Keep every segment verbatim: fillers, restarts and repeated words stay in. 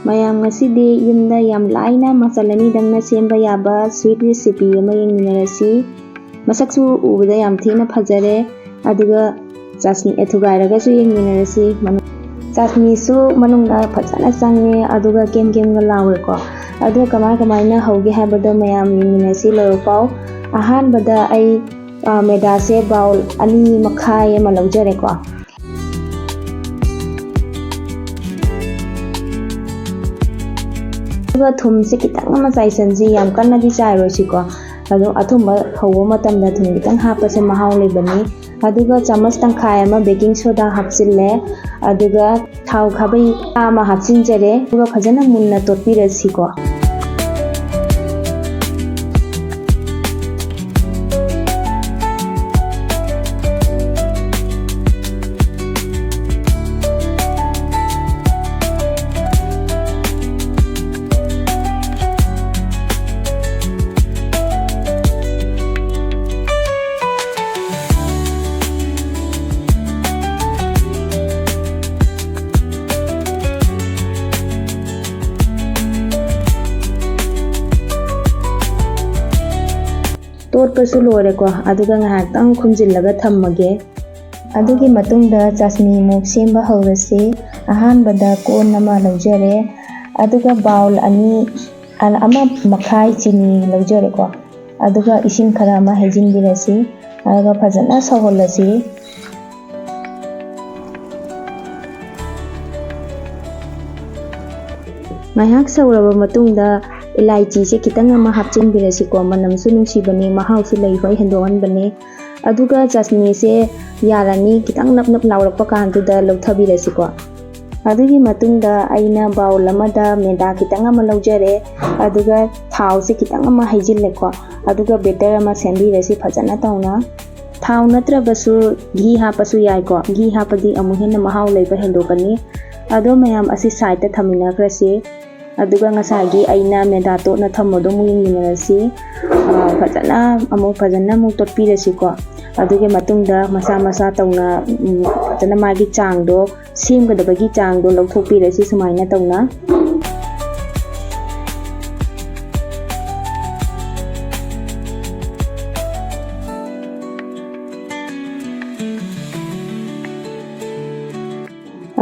ꯃꯌꯥꯝ, ꯉꯁꯤꯗꯤ ꯌꯨꯝꯗ ꯌꯥꯝ ꯂꯥꯏꯅ ꯃꯆꯜ ꯑꯅꯤꯗꯪꯅ ꯁꯦꯝꯕ ꯌꯥꯕ sweet recipe ꯑꯃ ꯌꯦꯡꯃꯤꯟꯅꯔꯁꯤ꯫ ꯃꯁꯛꯁꯨ ꯎꯕꯗ ꯌꯥꯝ ꯊꯤꯅ ꯐꯖꯔꯦ, ꯑꯗꯨꯒ ꯆꯥꯁꯅꯤ, ꯑꯦ, ꯊꯨꯒꯥꯏꯔꯒꯁꯨ ꯌꯦꯡꯃꯤꯟꯅꯔꯁꯤ꯫ ꯃꯅꯨꯡ-, ꯆꯥꯁꯅꯤꯁꯨ ꯃꯅꯨꯡꯗ ꯐꯖꯅ ꯆꯪꯉꯦ, ꯑꯗꯨꯒ ꯀꯦꯝ ꯀꯦꯝꯒ ꯂꯥꯎꯔꯦꯀꯣ꯫ ꯑꯗꯣ ꯀꯃꯥꯏ ꯀꯃꯥꯏꯅ ꯍꯧꯒꯦ ꯍꯥꯏꯕꯗꯣ ꯃꯌꯥꯝ ꯌꯦꯡꯃꯤꯟꯅꯁꯤ ꯂꯣꯏꯔꯛꯐꯥꯎ꯫ ꯑꯍꯥꯟꯕꯗ ꯑꯩ, ꯑ, ꯃꯦꯗꯥꯁꯦ bowl ꯑꯅꯤ ꯃꯈꯥꯏ ꯑꯃ ꯂꯧꯖꯔꯦꯀꯣ꯫ ꯑꯗꯨꯒ ꯊꯨꯝꯁꯦ ꯈꯤꯇꯪ ꯑꯃ ꯆꯥꯏꯁꯟꯁꯤ, ꯌꯥꯝ ꯀꯟꯅꯗꯤ ꯆꯥꯏꯔꯣꯏꯁꯤꯀꯣ꯫ ꯑꯗꯣ ꯑꯊꯨꯝꯕ ꯍꯧꯕ ꯃꯇꯝꯗ ꯊꯨꯝ ꯈꯤꯇꯪ ꯍꯥꯞꯄꯁꯦ ꯃꯍꯥꯎ ꯂꯩꯕꯅꯤ꯫ ꯑꯗꯨꯒ ꯆꯥꯃꯁ ꯇꯪꯈꯥꯏ ꯑꯃ baking soda ꯍꯥꯞꯆꯤꯜꯂꯦ꯫ ꯑꯗꯨꯒ ꯊꯥꯎ ꯈꯥꯕꯩ ꯑꯃ ꯍꯥꯞꯆꯤꯟꯖꯔꯦ꯫ ꯑꯗꯨꯒ ꯐꯖꯅ ꯃꯨꯟꯅ ꯇꯣꯠꯄꯤꯔꯁꯤꯀꯣ꯫ ꯇꯣꯠꯄꯁꯨ ꯂꯣꯏꯔꯦꯀꯣ, ꯑꯗꯨꯒ ꯉꯥꯏꯍꯥꯛꯇꯪ ꯈꯨꯝꯖꯤꯜꯂꯒ ꯊꯝꯃꯒꯦ꯫ ꯑꯗꯨꯒꯤ ꯃꯇꯨꯡꯗ ꯆꯥꯁꯅꯤ ꯑꯃꯨꯛ ꯁꯦꯝꯕ ꯍꯧꯔꯁꯤ꯫ ꯑꯍꯥꯟꯕꯗ ꯀꯣꯟ ꯑꯃ ꯂꯧꯖꯔꯦ, ꯑꯗꯨꯒ bowl ꯑꯅꯤ, ꯑ-, ꯑꯃ ꯃꯈꯥꯏ ꯆꯤꯅꯤ ꯂꯧꯖꯔꯦꯀꯣ꯫ ꯑꯗꯨꯒ ꯏꯁꯤꯡ ꯈꯔ ꯑꯃ ꯍꯩꯖꯤꯟꯕꯤꯔꯁꯤ, ꯑꯗꯨꯒ ꯐꯖꯅ ꯁꯧꯍꯜꯂꯁꯤ꯫ ꯉꯥꯏꯍꯥꯛ ꯁꯧꯔꯕ ꯃꯇꯨꯡꯗ ꯏꯂꯥꯏꯆꯤꯁꯦ ꯈꯤꯇꯪ ꯑꯃ ꯍꯥꯞꯆꯤꯟꯕꯤꯔꯁꯤꯀꯣ, ꯃꯅꯝꯁꯨ ꯅꯨꯡꯁꯤꯕꯅꯦ, ꯃꯍꯥꯎꯁꯨ ꯂꯩꯈꯣꯏ ꯍꯦꯟꯗꯣꯛꯍꯟꯕꯅꯦ꯫ ꯑꯗꯨꯒ ꯆꯥꯁꯅꯤꯁꯦ ꯌꯥꯔꯅꯤ, ꯈꯤꯇꯪ ꯅꯞ ꯅꯞ ꯂꯥꯎꯔꯛꯄ ꯀꯥꯟꯗꯨꯗ ꯂꯧꯊꯕꯤꯔꯁꯤꯀꯣ꯫ ꯑꯗꯨꯒꯤ ꯃꯇꯨꯡꯗ ꯑꯩꯅ bowl ꯑꯃꯗ ꯃꯦꯗꯥ ꯈꯤꯇꯪ ꯑꯃ ꯂꯧꯖꯔꯦ, ꯑꯗꯨꯒ ꯊꯥꯎꯁꯦ ꯈꯤꯇꯪ ꯑꯃ ꯍꯩꯖꯤꯜꯂꯦꯀꯣ, ꯑꯗꯨꯒ batter ꯑꯃ ꯁꯦꯝꯕꯤꯔꯁꯤ ꯐꯖꯅ ꯇꯧꯅ꯫ ꯊꯥꯎ ꯅꯠꯇ꯭ꯔꯕꯁꯨ ꯘꯤ ꯍꯥꯞꯄꯁꯨ ꯌꯥꯏꯀꯣ, ꯘꯤ ꯍꯥꯞꯄꯗꯤ ꯑꯃꯨꯛ ꯍꯦꯟꯅ ꯃꯍꯥꯎ ꯂꯩꯕ ꯍꯦꯟꯗꯣꯛꯀꯅꯤ꯫ ꯑꯗꯣ ꯃꯌꯥꯝ, ꯑꯁꯤ sideꯇ ꯊꯝꯃꯤꯟꯅꯈ꯭ꯔꯁꯤ꯫ ꯑꯗꯨꯒ ꯉꯁꯥꯏꯒꯤ ꯑꯩꯅ ꯃꯦꯗꯥ ꯇꯣꯠꯅ ꯊꯝꯕꯗꯣ ꯑꯃꯨꯛ ꯌꯦꯡꯃꯤꯟꯅꯔꯁꯤ꯫ ꯑ, ꯐꯖꯅ ꯑꯃꯨꯛ, ꯐꯖꯅ ꯑꯃꯨꯛ ꯇꯣꯠꯄꯤꯔꯁꯤꯀꯣ꯫ ꯑꯗꯨꯒꯤ ꯃꯇꯨꯡꯗ ꯃꯆꯥ ꯃꯆꯥ ꯇꯧꯅ, ꯎꯝ, ꯐꯖꯅ ꯃꯥꯒꯤ ꯆꯥꯡꯗꯣ, ꯁꯦꯝꯒꯗꯕꯒꯤ ꯆꯥꯡꯗꯣ ꯂꯧꯊꯣꯛꯄꯤꯔꯁꯤ ꯁꯨꯃꯥꯏꯅ ꯇꯧꯅ꯫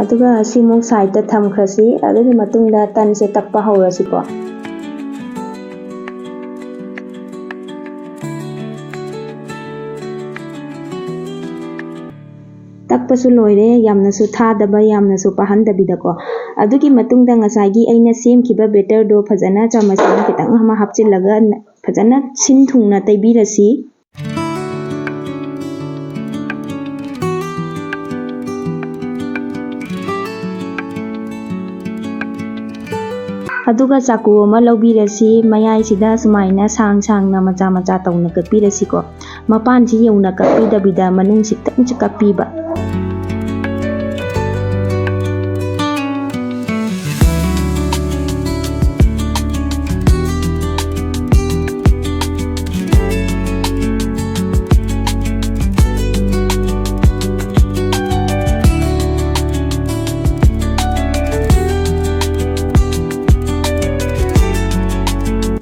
ꯑꯗꯨꯒ ꯑꯁꯤꯃꯨꯛ sideꯇ ꯊꯝꯈ꯭ꯔꯁꯤ꯫ ꯑꯗꯨꯒꯤ ꯃꯇꯨꯡꯗ ꯇꯟꯁꯦ ꯇꯛꯄ ꯍꯧꯔꯁꯤꯀꯣ꯫ ꯇꯛꯄꯁꯨ ꯂꯣꯏꯔꯦ, ꯌꯥꯝꯅꯁꯨ ꯊꯥꯗꯕ, ꯌꯥꯝꯅꯁꯨ ꯄꯥꯍꯟꯗꯕꯤꯗꯀꯣ꯫ ꯑꯗꯨꯒꯤ ꯃꯇꯨꯡꯗ ꯉꯁꯥꯏꯒꯤ ꯑꯩꯅ ꯁꯦꯝꯈꯤꯕ batterꯗꯣ ꯐꯖꯅ ꯆꯥꯃꯁꯅ ꯈꯤꯇꯪ ꯑꯃ ꯍꯥꯞꯆꯤꯜꯂꯒ ꯐꯖꯅ ꯁꯤꯟ ꯊꯨꯡꯅ ꯇꯩꯕꯤꯔꯁꯤ꯫ ꯑꯗꯨꯒ ꯆꯥꯀꯨ ꯑꯃ ꯂꯧꯕꯤꯔꯁꯤ, ꯃꯌꯥꯏꯁꯤꯗ ꯁꯨꯃꯥꯏꯅ ꯁꯥꯡ ꯁꯥꯡꯅ ꯃꯆꯥ ꯃꯆꯥ ꯇꯧꯅ ꯀꯛꯄꯤꯔꯁꯤꯀꯣ꯫ ꯃꯄꯥꯟꯁꯤ ꯌꯧꯅ ꯀꯛꯄꯤꯗꯕꯤꯗ ꯃꯅꯨꯡꯁꯤ ꯈꯤꯇꯪꯁꯤ ꯀꯛꯄꯤꯕ꯫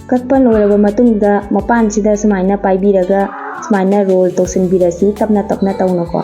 ꯀꯛꯄ ꯂꯣꯏꯔꯕ ꯃꯇꯨꯡꯗ ꯃꯄꯥꯟꯁꯤꯗ ꯁꯨꯃꯥꯏꯅ ꯄꯥꯏꯕꯤꯔꯒ ꯁꯨꯃꯥꯏꯅ roll ꯇꯧꯁꯤꯟꯕꯤꯔꯁꯤ, ꯇꯞꯅ ꯇꯞꯅ ꯇꯧꯅꯀꯣ꯫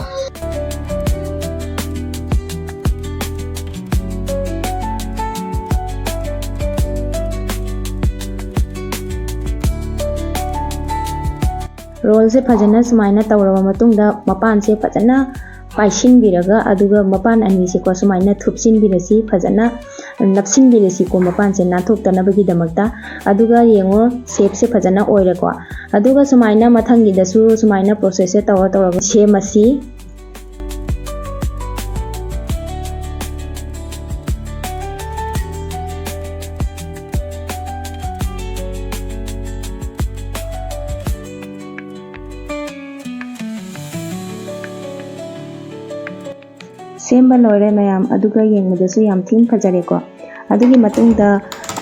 Rollꯁꯦ ꯐꯖꯅ ꯁꯨꯃꯥꯏꯅ ꯇꯧꯔꯕ ꯃꯇꯨꯡꯗ ꯃꯄꯥꯟꯁꯦ ꯐꯖꯅ ꯄꯥꯏꯁꯤꯟꯕꯤꯔꯒ, ꯑꯗꯨꯒ ꯃꯄꯥꯟ ꯑꯅꯤꯁꯦꯀꯣ ꯁꯨꯃꯥꯏꯅ ꯊꯨꯞꯆꯤꯟꯕꯤꯔꯁꯤ, ꯐꯖꯅ ꯅꯞꯁꯤꯟꯕꯤꯔꯁꯤꯀꯣ ꯃꯄꯥꯟꯁꯦ ꯅꯥꯟꯊꯣꯛꯇꯅꯕꯒꯤꯗꯃꯛꯇ꯫ ꯑꯗꯨꯒ ꯌꯦꯡꯉꯣ, shapeꯁꯦ ꯐꯖꯅ ꯑꯣꯏꯔꯦꯀꯣ꯫ ꯑꯗꯨꯒ ꯁꯨꯃꯥꯏꯅ ꯃꯊꯪꯒꯤꯗꯁꯨ ꯁꯨꯃꯥꯏꯅ processꯁꯦ ꯇꯧꯔ ꯇꯧꯔꯒ ꯁꯦꯝꯃꯁꯤ꯫ ꯁꯦꯝꯕ ꯂꯣꯏꯔꯦ ꯃꯌꯥꯝ, ꯑꯗꯨꯒ ꯌꯦꯡꯕꯗꯁꯨ ꯌꯥꯝ ꯊꯤꯅ ꯐꯖꯔꯦꯀꯣ꯫ ꯑꯗꯨꯒꯤ ꯃꯇꯨꯡꯗ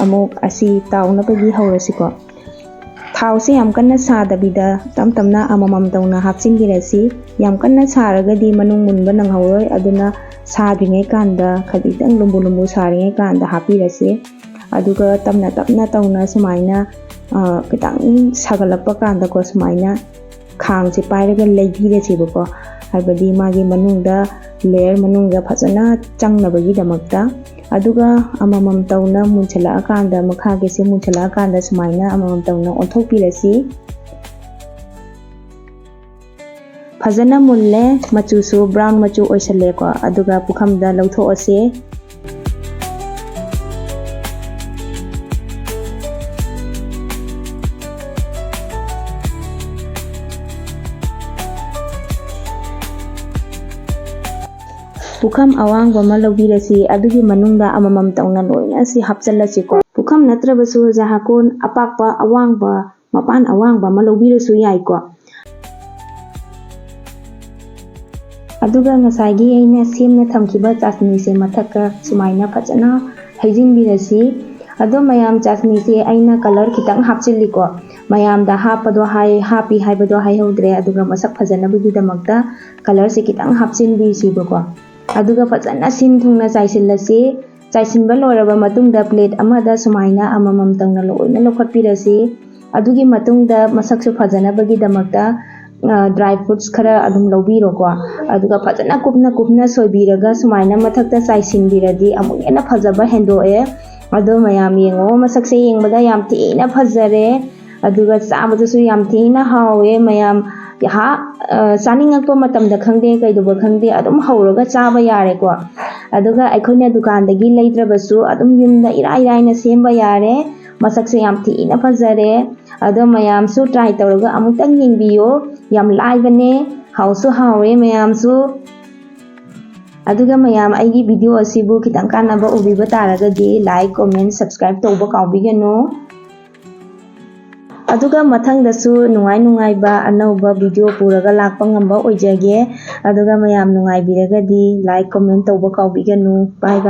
ꯑꯃꯨꯛ ꯑꯁꯤ ꯇꯥꯎꯅꯕꯒꯤ ꯍꯧꯔꯁꯤꯀꯣ꯫ ꯊꯥꯎꯁꯦ ꯌꯥꯝ ꯀꯟꯅ ꯁꯥꯗꯕꯤꯗ ꯇꯞ ꯇꯞꯅ ꯑꯃꯃꯝ ꯇꯧꯅ ꯍꯥꯞꯆꯤꯟꯕꯤꯔꯁꯤ꯫ ꯌꯥꯝ ꯀꯟꯅ ꯁꯥꯔꯒꯗꯤ ꯃꯅꯨꯡ ꯃꯨꯟꯕ ꯅꯪꯍꯧꯔꯣꯏ, ꯑꯗꯨꯅ ꯁꯥꯗ꯭ꯔꯤꯉꯩ ꯀꯥꯟꯗ ꯈꯖꯤꯛꯇꯪ ꯂꯨꯝꯕꯨ ꯂꯨꯝꯕꯨ ꯁꯥꯔꯤꯉꯩ ꯀꯥꯟꯗ ꯍꯥꯞꯄꯤꯔꯁꯤ꯫ ꯑꯗꯨꯒ ꯇꯞꯅ ꯇꯞꯅ ꯇꯧꯅ ꯁꯨꯃꯥꯏꯅ, ꯑ, ꯈꯤꯇꯪ ꯁꯥꯒꯠꯂꯛꯄ ꯀꯥꯟꯗꯀꯣ, ꯁꯨꯃꯥꯏꯅ ꯈꯥꯡꯁꯦ ꯄꯥꯏꯔꯒ ꯂꯩꯕꯤꯔꯁꯦꯕꯀꯣ꯫ ꯍꯥꯏꯕꯗꯤ ꯃꯥꯒꯤ ꯃꯅꯨꯡꯗ layer ꯃꯅꯨꯡꯗ ꯐꯖꯅ ꯆꯪꯅꯕꯒꯤꯗꯃꯛꯇ꯫ ꯑꯗꯨꯒ ꯑꯃꯃꯝ ꯇꯧꯅ ꯃꯨꯟꯁꯤꯜꯂꯛꯑꯀꯥꯟꯗ, ꯃꯈꯥꯒꯤꯁꯦ ꯃꯨꯟꯁꯤꯜꯂꯛꯑꯀꯥꯟꯗ ꯁꯨꯃꯥꯏꯅ ꯑꯃꯃꯝ ꯇꯧꯅ ꯑꯣꯟꯊꯣꯛꯄꯤꯔꯁꯤ꯫ ꯐꯖꯅ ꯃꯨꯜꯂꯦ, ꯃꯆꯨꯁꯨ brown ꯃꯆꯨ ꯑꯣꯏꯁꯜꯂꯦꯀꯣ꯫ ꯑꯗꯨꯒ ꯄꯨꯈꯝꯗ ꯂꯧꯊꯣꯛꯑꯁꯦ꯫ ꯄꯨꯈꯝ ꯑꯋꯥꯡꯕ ꯑꯃ ꯂꯧꯕꯤꯔꯁꯤ, ꯑꯗꯨꯒꯤ ꯃꯅꯨꯡꯗ ꯑꯃꯃꯝ ꯇꯧꯅ ꯂꯣꯏꯅ ꯁꯤ ꯍꯥꯞꯆꯤꯜꯂꯁꯤꯀꯣ꯫ ꯄꯨꯈꯝ ꯅꯠꯇ꯭ꯔꯕꯁꯨ ꯖꯍꯥꯀꯣꯟ ꯑꯄꯥꯛꯄ ꯑꯋꯥꯡꯕ, ꯃꯄꯥꯟ ꯑꯋꯥꯡꯕ ꯑꯃ ꯂꯧꯕꯤꯔꯁꯨ ꯌꯥꯏꯀꯣ꯫ ꯑꯗꯨꯒ ꯉꯁꯥꯏꯒꯤ ꯑꯩꯅ ꯁꯦꯝꯅ ꯊꯝꯈꯤꯕ ꯆꯥꯁꯅꯤꯁꯦ ꯃꯊꯛꯇ ꯁꯨꯃꯥꯏꯅ ꯐꯖꯅ ꯍꯩꯖꯤꯟꯕꯤꯔꯁꯤ꯫ ꯑꯗꯣ ꯃꯌꯥꯝ, ꯆꯥꯁꯅꯤꯁꯦ ꯑꯩꯅ colour ꯈꯤꯇꯪ ꯍꯥꯞꯆꯤꯜꯂꯤꯀꯣ꯫ ꯃꯌꯥꯝꯗ ꯍꯥꯞꯄꯗꯣ ꯍꯥꯏ-, ꯍꯥꯞꯄꯤ ꯍꯥꯏꯕꯗꯣ ꯍꯥꯏꯍꯧꯗ꯭ꯔꯦ, ꯑꯗꯨꯒ ꯃꯁꯛ ꯐꯖꯅꯕꯒꯤꯗꯃꯛꯇ colourꯁꯦ ꯈꯤꯇꯪ ꯍꯥꯞꯆꯤꯟꯕꯤꯁꯤꯕꯀꯣ꯫ ꯑꯗꯨꯒ ꯐꯖꯅ ꯁꯤꯟ ꯊꯨꯡꯅ ꯆꯥꯏꯁꯤꯜꯂꯁꯤ꯫ ꯆꯥꯏꯁꯤꯟꯕ ꯂꯣꯏꯔꯕ ꯃꯇꯨꯡꯗ plate ꯑꯃꯗ ꯁꯨꯃꯥꯏꯅ ꯑꯃꯃꯝ ꯇꯧꯅ ꯂꯣꯏꯅ ꯂꯧꯈꯠꯄꯤꯔꯁꯤ꯫ ꯑꯗꯨꯒꯤ ꯃꯇꯨꯡꯗ ꯃꯁꯛꯁꯨ ꯐꯖꯅꯕꯒꯤꯗꯃꯛꯇ, ꯑ, dry fruits ꯈꯔ ꯑꯗꯨꯝ ꯂꯧꯕꯤꯔꯣꯀꯣ꯫ ꯑꯗꯨꯒ ꯐꯖꯅ ꯀꯨꯞꯅ ꯀꯨꯞꯅ ꯁꯣꯏꯕꯤꯔꯒ ꯁꯨꯃꯥꯏꯅ ꯃꯊꯛꯇ ꯆꯥꯏꯁꯤꯟꯕꯤꯔꯗꯤ ꯑꯃꯨꯛ ꯍꯦꯟꯅ ꯐꯖꯕ ꯍꯦꯟꯗꯣꯛꯑꯦ꯫ ꯑꯗꯣ ꯃꯌꯥꯝ ꯌꯦꯡꯉꯣ, ꯃꯁꯛꯁꯦ ꯌꯦꯡꯕꯗ ꯌꯥꯝ ꯊꯤꯅ ꯐꯖꯔꯦ꯫ ꯑꯗꯨꯒ ꯆꯥꯕꯗꯁꯨ ꯌꯥꯝ ꯊꯤꯅ ꯍꯥꯎꯋꯦ꯫ ꯃꯌꯥꯝ ꯍꯥ-, ꯑ, ꯆꯥꯅꯤꯡꯉꯛꯄ ꯃꯇꯝꯗ ꯈꯪꯗꯦ, ꯀꯩꯗꯧꯕ ꯈꯪꯗꯦ, ꯑꯗꯨꯝ ꯍꯧꯔꯒ ꯆꯥꯕ ꯌꯥꯔꯦꯀꯣ꯫ ꯑꯗꯨꯒ ꯑꯩꯈꯣꯏꯅ ꯗꯨꯀꯥꯟꯗꯒꯤ ꯂꯩꯗ꯭ꯔꯕꯁꯨ ꯑꯗꯨꯝ ꯌꯨꯝꯗ ꯏꯔꯥꯏ ꯂꯥꯏꯅ ꯁꯦꯝꯕ ꯌꯥꯔꯦ꯫ ꯃꯁꯛꯁꯦ ꯌꯥꯝ ꯊꯤꯅ ꯐꯖꯔꯦ꯫ ꯑꯗꯣ ꯃꯌꯥꯝꯁꯨ try ꯇꯧꯔꯒ ꯑꯃꯨꯛꯇꯪ ꯌꯦꯡꯕꯤꯌꯣ꯫ ꯌꯥꯝ ꯂꯥꯏꯕꯅꯦ, ꯍꯥꯎꯁꯨ ꯍꯥꯎꯋꯦ ꯃꯌꯥꯝꯁꯨ꯫ ꯑꯗꯨꯒ ꯃꯌꯥꯝ, ꯑꯩꯒꯤ video ꯑꯁꯤꯕꯨ ꯈꯤꯇꯪ ꯀꯥꯟꯅꯕ ꯑꯣꯏꯕꯤꯕ ꯇꯥꯔꯒꯗꯤ like, comment, subscribe ꯇꯧꯕ ꯀꯥꯎꯕꯤꯒꯅꯨ꯫ ꯑꯗꯨꯒ ꯃꯊꯪꯗꯁꯨ ꯅꯨꯡꯉꯥꯏ ꯅꯨꯡꯉꯥꯏꯕ ꯑꯅꯧꯕ video ꯄꯨꯔꯒ ꯂꯥꯛꯄ ꯉꯝꯕ ꯑꯣꯏꯖꯒꯦ꯫ ꯑꯗꯨꯒ ꯃꯌꯥꯝ ꯅꯨꯡꯉꯥꯏꯕꯤꯔꯒꯗꯤ like, comment ꯇꯧꯕ ꯀꯥꯎꯕꯤꯒꯅꯨ꯫ Bye bye꯫